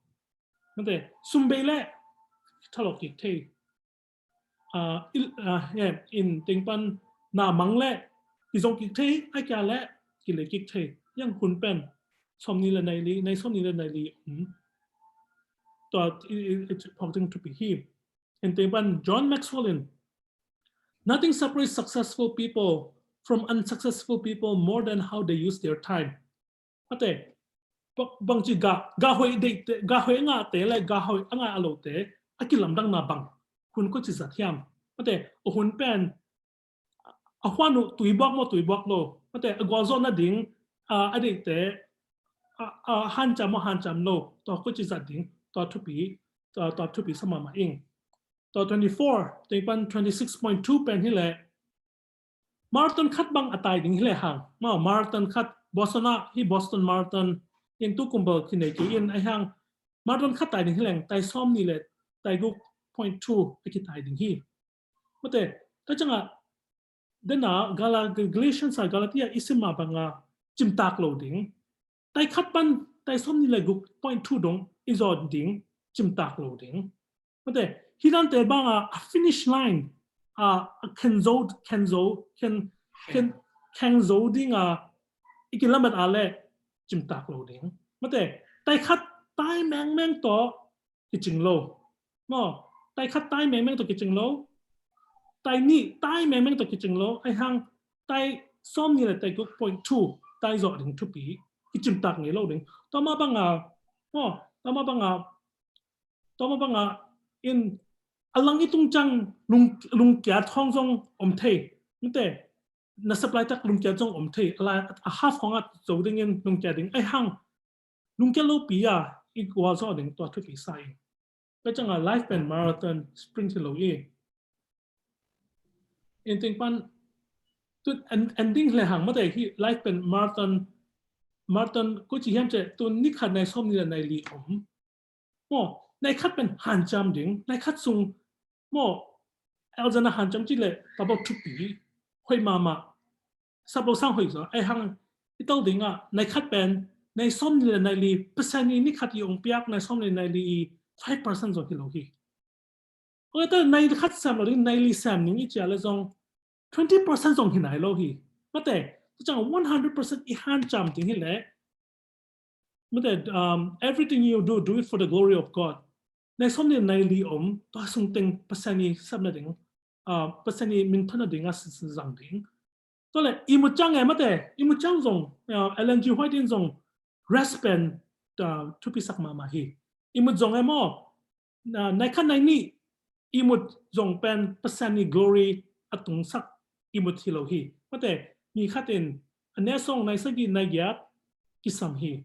Mate, sum bei leh thalawh kik thei. Ah, i, ah, yeah, in teng pan na mang leh i zong kik thei, ai kia leh ki le kik thei. Yang hun pen sawmnih le nai li, nai sawmnih le nai li, hmm. Tua i, i, i phawk ding thupi hi. In teng pan John Maxwell in, "Nothing separates successful people from unsuccessful people more than how they use their time." Mate, bang, bang ci ga, ga hoih deih te, ga hoih a ngah te le ga hoih a ngah a lo te a kilamdangna bang, hun koici zat hiam? Mate, a hun pen a huan uh tui buak maw, tui buak lo? Mate, a gualzawh nading a, a deihte a, a hanciam maw, hanciam lo? Tua koici zat ding, tua thupi, tua, tua thupi sa mahmah ing. Tua twenty four teng pan twenty six point two pen hi leh marathon khat bang a tai ding hi leh hang. Maw, marathon khat Boston ah hi, Boston Marathon in tu kum bel kinei kei in ai hang marathon khat tai ding hi leh tai sawmnih le tai guk point two a kitai ding hi. Mate, tua ciangah dena Gala-, Galatians a Galatia i sim mah banga cimtak lo ding. Tai khat pan tai sawmnih le guk point two dong i zawh ding, cimtak lo ding. Mate, hi dante banga a finish line a, a khen zo, khen zo, khen, khen, khen zo dinga i kilamet a leh cimtak lo ding. Mate, tai khat tai mengmeng tawh kicing lo. Maw, tai khat tai mengmeng tawh kicing lo. Tai nih tai mengmeng tawh kicing lo. Ai hang tai sawmnih le tai guk point two tai zawh ding thupi. Kicimtak ngei lo ding. Tua mah banga, maw, tua mah banga, tua mah banga in a lang i tung ciang lung, lungkia thawng zong om thei. Mate, na supply tak lungkia zong om thei, a lai a half khong a zo dingin lungkia ding, ahi hang lungkia lopi a i gualzawh ding tua thupi sa ing. Tua ciang a life pen marathon sprint hi lo i, in ting pan tu ending le hang mate hi, life pen marathon, marathon ko ci hiam cih tu ni khat nai sawm ni le nai li om. Maw, nai khat pen hanciam ding, nai khat sung maw, elzana hanciam cih le tabau thupi hoih mahmah. Sap lo sang hoih zaw, ahi hang i tol ding ah nai khat pen nai sawm ni le nai li, percent i ni khat i ong piak nai sawm ni le nai li i five percent zaw hi lo hi. Ong ta nai khat sem lo ding, nai li sem ning i cia le zong twenty percent zong hi nai lo hi. Mate, tu ciang one hundred percent i hanciam ding hi le mate, um, everything you do, do it for the glory of God. Nai sawm ni nai li om, tua sung teng Pasian i sapna ding, uh, Pasian i minthanna ding a zang ding. Tua le i mut ciang e mate, i mut ciang zong, uh, Ellen G White in zong rest pen, uh, thupi sak mahmah hi. I mut zong e maw, uh, nai khat nai nih i mut zong pen Pasian i glory a tungsak i mut hi lo hi. Mate, mi khat in a ne sawng nai sagih nai giat kisam hi.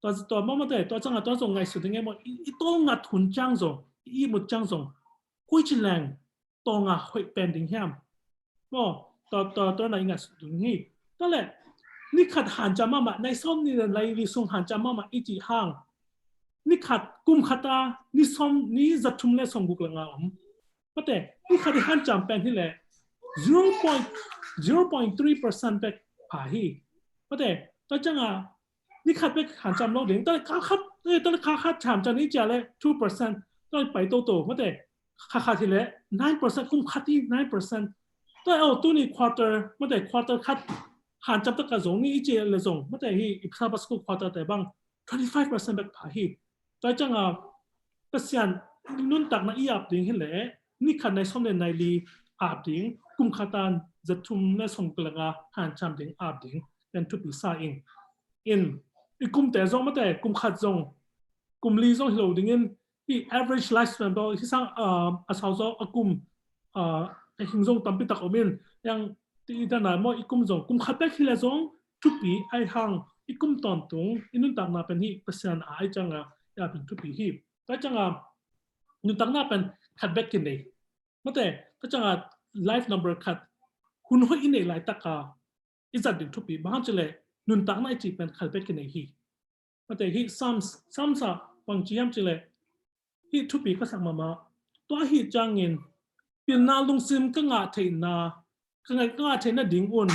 Tua, tua maw mate, tua ciang a tua zong ngaihsut ding e maw, i, i tol ngat hun ciang zong, i mut ciang zong koi ci leng tawng a hoih pen ding hiam? Maw, tua, tua, tua na i ngaihsut ding hi. Tua le ni khat hanciam mahmah, nai sawm ni le nai li sung hanciam mahmah i cih hang, ni khat, kum khat a ni sawm, ni za thum le sawm guk le nga om. Mate, ni khat i hanciam pen hi le zero point zero point three percent bek pha hi. Mate, tua ciang a ni khat bek hanciam lo ding, tua le kha khat, eh, tua le kha khat hanciam ni cia le two percent, tua le pai toto. Mate, kha khat hi le nine percent, kum khat i nine percent. Tua le au tu ni quarter, mate, quarter khat hanciam tak ka zong ni i cia le zong, mate, hi i Sabbath school quarter te bang twenty five percent bek pha hi. Tua ciang a Pasian nuntakna i ap ding hi le ni khat nai sawm le nai li ap ding, kum khat a za thum le sawm guk le nga hanciam ding ap ding, pen thupi sa ing. In i kum te zong mate, kum khat zong, kum li zong hi lo dingin, i average lifespan bel hi sang, uh, a sau zaw a kum, uh, a hing zong tampi tak om in, yang ti i dan a maw i kum zong, kum khat bek hi le zong thupi, ahi hang i kum tawntung i nuntakna pen hi Pasian a, ahi ciang a, i ap in thupi hi. Tua ciang a nuntakna pen khat bek kinei. Mate, tua ciang a life number khat, hun hoih i neih laitak a i zat ding thupi, bang hang ci le nuntakna i cih pen khat bek kinei hi. Mate, hi Psalms, Psalms a bang ci hiam ci le, hi thupi ka sak mahmah. Tua hi ciangin pilna lungsim ka ngah theihna, ka ngah, ka ngah theihna ding un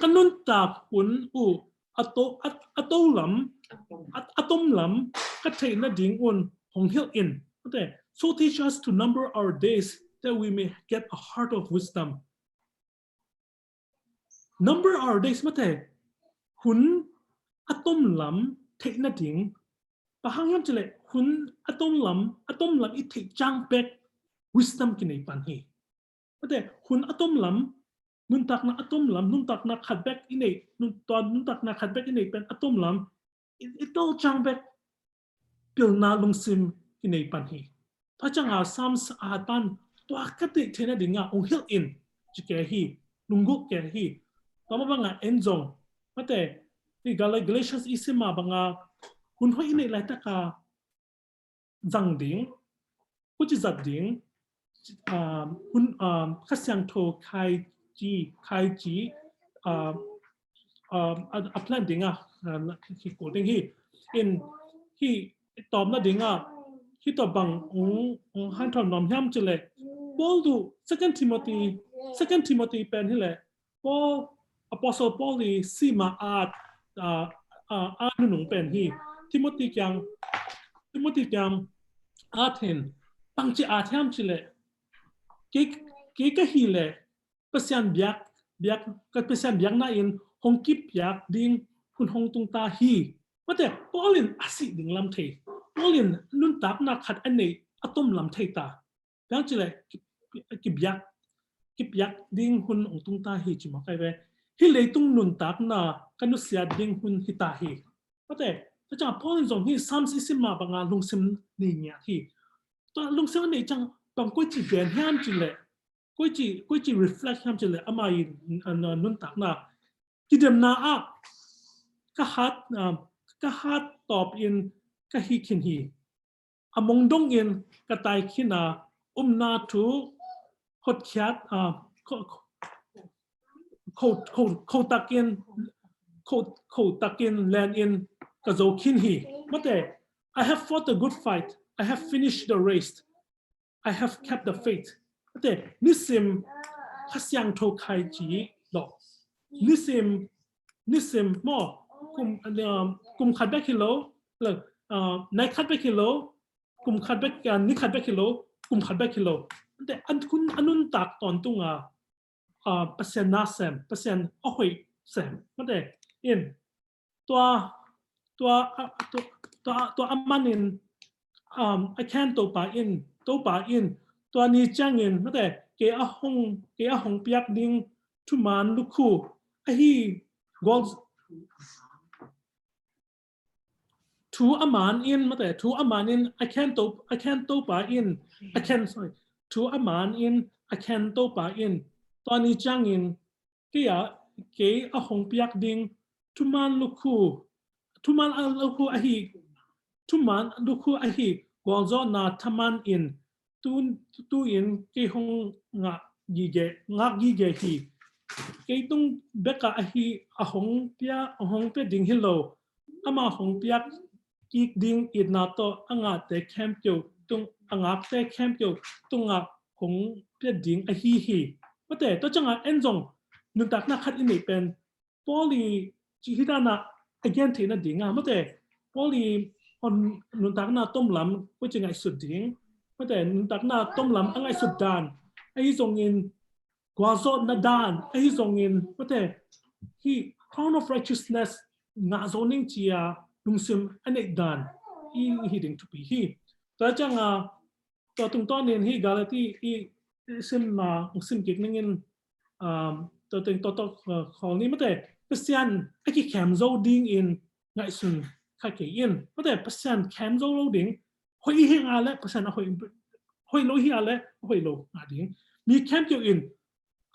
ka nuntak hun uh a to, a, a to lam, a, a tom lam ka theihna ding un hong hilh in. Mate, so teach us to number our days that we may get a heart of wisdom. Number our days, mate, hun a tom lam theihna ding, bang hang hiam ci le hun a tom lam, a tom lam i theih ciang bek wisdom kinei pan hi. Mate, hun a tom lam, nuntakna a tom lam, nuntakna khat bek i neih, nun, tua nuntakna khat bek i neih pen a tom lam i, i tol ciang bek pilna lungsim kinei pan hi. Tua ciang a Psalms a hat pan, tua ka theih theihna ding a hong hilh in ci kei hi, lunggulh kei hi. Tua mah bang a en zong, mate, hi Gal, Galatians i sim mah bang a hun hoih i neih laitak a zang ding, ko ci zat ding, um, hun, um, Kha Siangtho khai ci, khai ci, um, um, a, a plan ding a, um, hi kul ding hi. In hi tawpna ding a, hi tawp bang ong, ong hanthawn nuam hiam ci le, Paul tu, Second Timothy, Second Timothy pen hi le, Paul, Apostle Paul i sima at, a, a, a nunung pen hi. Timothy kiang, Timothy kiang at hin, bang ci at hiam ci le, kei, kei ka hi le, Pasian biak, biak, ka Pasian biakna in hong kipiak ding hun hong tung ta hi. Mate, Paul in a sih ding lam thei, Paul in nuntakna khat a neih a tom lam thei ta. Bang ci le, ki, ki, kipiak, kipiak ding hun ong tung ta hi ci mawk ai ve. Hi leitung nuntakna ka nusiat ding hun hi ta hi. Mate, tua ciang Paul in zong hi Psalms i sim mah bang a lungsim nei ngiat hi. Tua lungsim a neih ciang bang koi ci gen hiam ci le, koici koici reflect hiam cileh ama i nuntakna kidemna ah ka hat ka hat tawp in ka hi khin hi. A mong dongin ka tai khin a, umna thu hotkhiat a, kho takin kho takin len in ka zo khin hi. Mate, I have fought a good fight, I have finished the race, I have kept the faith. Mate, nisim Kha Siangtho khai ci lo. Nisim nisim maw, kum khat bek hi lo, nai khat bek hi lo, kum khat bek, ni khat bek hi lo, kum khat bek hi lo. Mate, a nuntak tawntung a Pasian na sem, Pasian a hoih sem. Mate, in tua tua tua a manin a khen Topa in, Topa in tua ni ciangin, mate, kei a hong kei a hong piak ding thuman lukhu ahi gol thu a man in, mate, thu a man in a khen to a khen Topa in a khen sorry thu a man in a khen Topa in tua ni ciangin kei a kei a hong piak ding thuman lukhu thuman a lukhu ahi thuman lukhu ahi gualzawhna thaman in tu in kei hong ngah gige ngak gige hi. Kei tung beka ahi a hong pia a hong pia ding hi lo, ama hong piak kik ding itna tawh a ngahte khempeuh tung a ngakte khempeuh tungah hong pia ding ahi hi. Mate, tua ciangah en zong nuntakna khat i neih pen Paul i cih hi danah a gen theihna dingah, mate, Paul i nuntakna tomlam koici ngaihsut ding, mate, nuntakna tomlam a ngaihsut dan ahi zongin gualzawhna dan ahi zongin, mate, hi crown of righteousness ngah zo ning cia lungsim a neih dan i hi ding thupi hi. Tua ciangah tua tungtawnin hi Galati i simna sim kik ningin tua teng tawtawk khawl ni, mate, Pasian a kikhem zo dingin ngaihsun kha kei in, mate, Pasian khem zo lo ding, hoih hi nga le Pasian a hoih lo hi a le hoih lo ngah ding. Mi khempeuh in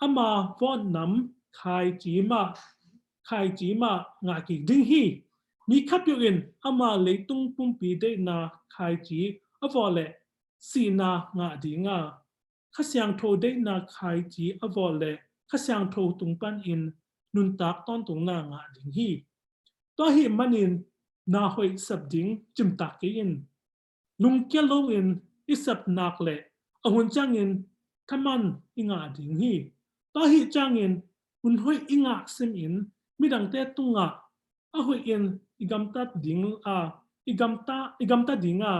ama vawtnam khaici mah khaici mah ngah kik ding hi. Mi khapeuh in ama leitung pumpi deihna khaici a vawh leh sihna ngah dinga, Kha Siangtho deihna khaici a vawh leh Kha Siangtho tung panin nuntak tawntungna ngah ding hi. Tua ahih manin na hoih sep ding cimtak kei in. Lungkia loin i sep nak leh a hun ciangin thaman i ngah ding hi. Tua ahih ciangin hun hoih i ngah simin midangte tungah a hoihin i gamtat ding a i gamta i gamta dinga,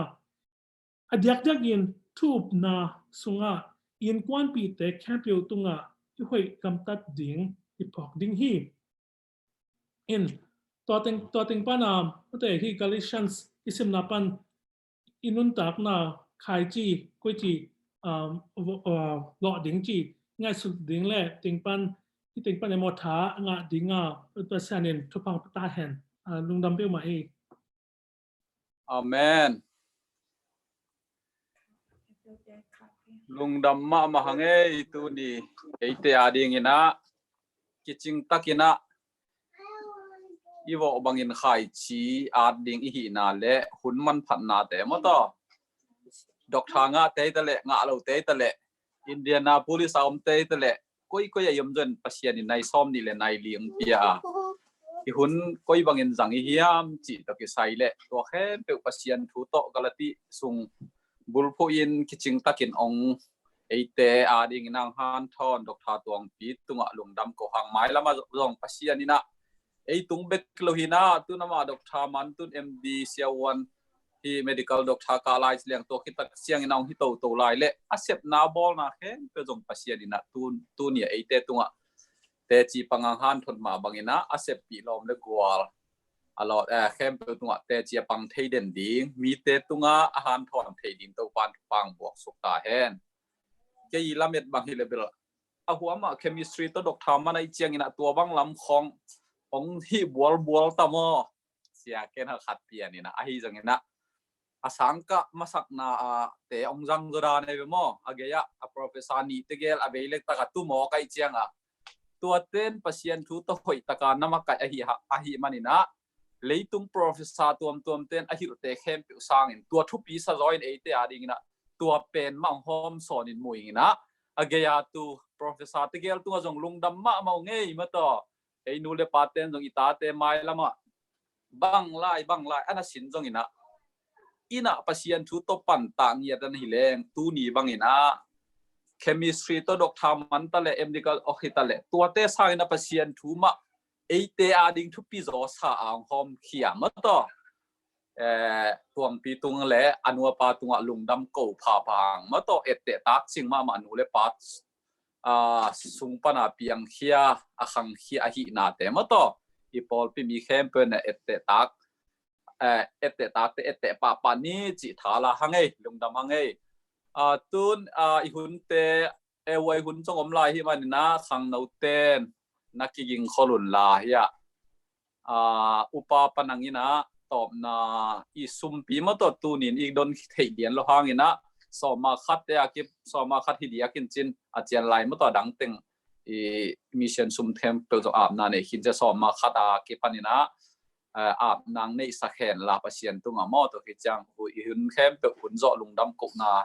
a diakdiakin thu upna sungah i innkuanpihte khempeuh tungah i hoih gamtat ding i phawk ding hi. In tua teng tua teng pana mate hi Galatians i simna pan i nuntakna khaici koici lawh ding ci ngaihsut ding le teng pan i teng pan emaw tha ngah dinga Pasian in thupha pia ta hen. Lungdam peuhmah hi. Amen. Lungdam mahmah hang ei tuni eite a dinginah kicing takinah i vawh bangin khaici at ding i hihna le hun manphatnate maw taw. Doctor ngah tei ta leh ngah lo tei ta leh Indianapolis a om tei ta leh koi koi a i om zon Pasian in nai sawm nih le nai li hong pia a i hun koi bangin zang i hiam cih tawh kisai leh tua khempeuh Pasian thu tawh Galati sung bulphuh in kicing takin ong eite a dingin ang hanthawn Doctor Tuangpi tungah lungdam ko hang. Mailamah zong Pasian inah ei tung bek lo hinah tun amah Doctor Mantun M D siavuan hi medical doctor kah lai liang tua khitak siangin a hong hi toto lai leh a sepna bawlna khempeuh zong Pasian inah tun tunia eite tungah teci pangang hanthon mah banginah a seppih lawm le gual a lawt khempeuh tungah teci a pang thei den ding mite tungah a hanthawn thei ding Topan pang buak suk ta hen. Kei i lamet bang hi le bel a huamah chemistry tawh doctor man a i ciangin a tua bang lam khong hong hih bualbual ta maw? Sia ken ha khat pian inah ahi zongin ah a sangkah masakna ah te hong zang zaw dan ahi ve maw. A gei-ah a professor nih tegel a vei lek tak a tu mawk ahih ciangah, tuaten Pasian thu tawh hoih takin na makaih ahih, ahih manin ah, leitung professor tuamtuamten a hilhte khempeuh sangin tua thupi sa zaw in eite adingin ah tua pen mah hong hawm sawnin mu ing in ah, a gei-ah tu professor tegel tungah zong lungdam mahmah ung ei maw taw. Ei nu le paten zong i tate mailamah bang lai bang lai a na sin zongin ah, in ah Pasian thu tawh pantak ngiat an hi leng, tuni bangin ah chemistry tawh doctor man ta leh, medical awk hi ta leh, tuate sangin ah Pasian thu mah eite ading thupi zaw sa a hong hawmkhia maw taw. Eh, Tuangpi tung le a nu a pa tungah lungdam ko phapha hang maw taw. Etteh tak cing mahmah, nu le pa, ah, sung pana piangkhia, a khangkhia ahihnate maw taw, i pawlpi mi khempeuh in ah etteh tak, eh, etteh takte etteh pahpah ni cih tha la hang ei, lungdam hang ei. Ah, tun, ah, i hunte, eh, huai hun zong om lai hi manin ah, khangnoten na kiging khol un la hi ah. Ah, upa panang in ah tawpna i sumpi maw taw tunin i don theih lian lo hangin ah, sawma khat te a ki, sawma khat hi diakin cin a cian lai maw taw, a dang teng i mission sum khempeuh zong apna nei khin cia, sawma khat a kipanin ah, eh, apna hong neihsak hen la Pasian tungah maw taw, hi ciang i hun khempeuh hun zawh lungdam kohna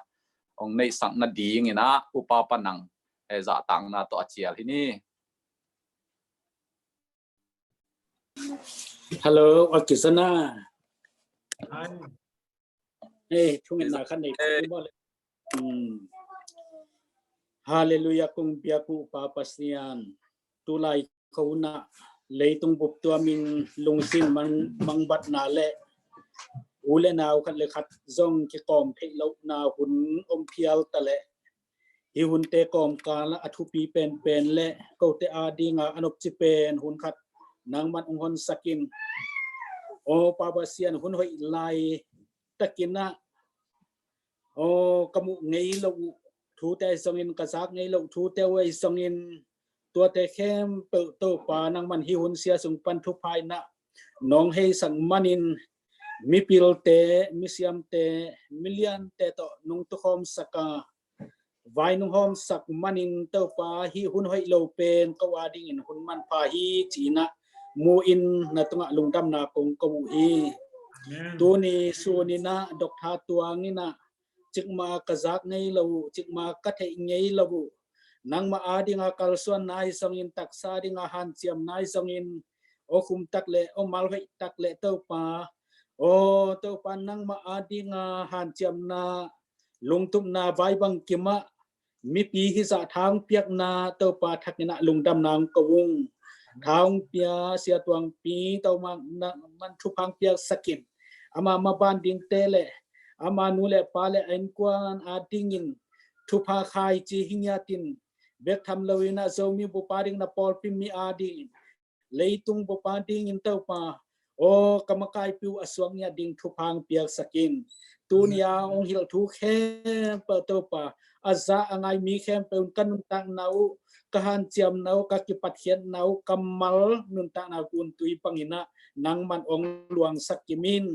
hong neihsak nadingin ah upa panang, eh, zahtakna tawh a cial hi ni. Hello, a kisana. Hei, thungetna khat nei. Hei. Hmm. Halleluiah, kong biak uh Pa Pasian. Tulai kho na leitung bup tuamin lungsim mang, mangbatna le u le nau khat le khat zong kikawm theih lohna hun om phial ta leh, hih hunte kawmkal ah a thupi penpen le kote adinga a nopci pen hun khat nangman hong honsak in. Aw Pa Pasian, hun hoih lai takin ah, aw, ka muh ngei lo uh thute ahi zongin, ka zak ngei lo uh thute uh ahi zongin, tuate khempeuh Topa nangman hih hun sia sung pan thupha in ah nong heisak manin, mipilte, misiamte, miliante tawh nong tukhawmsak a, vai nong hawmsak manin Topa, hih hun hoih lo pen ko adingin hun manpha hi ci-in ah mu-in na tungah lungdamna kong ko uh hi. Amen. Tuni sunin ah Doctor Tuang in ah, cikmah ka zak ngei lo uh, cikmah ka theih ngei lo uh, nangmah adinga kalsuanna ahi zongin, taksa dinga hanciamna ahi zongin, aw khum tak le aw malhoih tak le Topa, aw Topa, nangmah adinga hanciamna, lungtupna vai bangkim ah mipi hizah tha hong piakna Topa thakin ah lungdamna hong ko ung. Tha hong pia Sia Tuangpi Topa nangman thupha hong piaksak in. Ama maban dingte le ama nu le pa le a innkuan adingin thupha khaici hi ngiatin, bek tham loin ah Zomi bup ading, na pawlpi mi adingin, leitung bup adingin Topa, aw ka makaipi uh a suak ngiat ding thupha hong piaksak in. Tuni a hong hilh thu khempeuh Topa, a za a ngai mi khempeuh in ka nuntakna uh, ka hanciamna uh, ka kipatkhiatna uh, kammal nuntakna uh guntui bangin ah nangman hong luangsak kim in.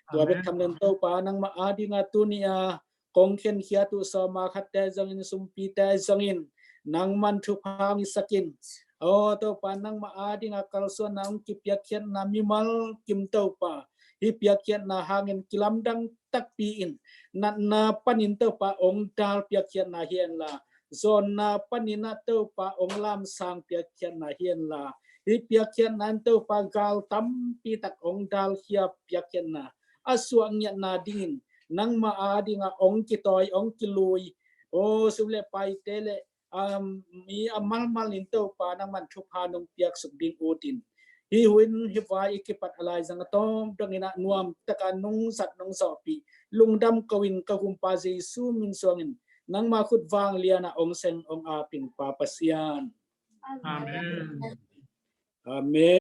Tua bek tham loin Topa, nangmah adinga tuni a kong khenkhiat uh sawma khatte zongin, sumpite zongin, nangman thupha hong hisak in. Aw Topa, nangmah adinga kalsuanna hong kipiakkhiatna mimal kim Topa, hih piakkhiatna hangin kilamdang takpi in, natna panin Topa hong dal piakkhiatna hi hen la, zawnna panin ah Topa hong lamsang piakkhiatna hi hen la, hih piakkhiatna in Topa gal tampi tak hong dalkhia piakkhiatna a suak ngiatna dingin nangmah adinga hong kitawi, hong kilui, aw sum le paite le, um, mi a malmal in Topa nangman thupha nong piaksuk ding utin, hih hun hih vai i kipat a laizang a tawm dongin ah nuam taka nong zat nong zawhpih, lungdam ko-in ka Gumpa Jesu min suangin nangma khut vanglian ah hong seng hong ap ing Pa Pasian. Amen. Amen.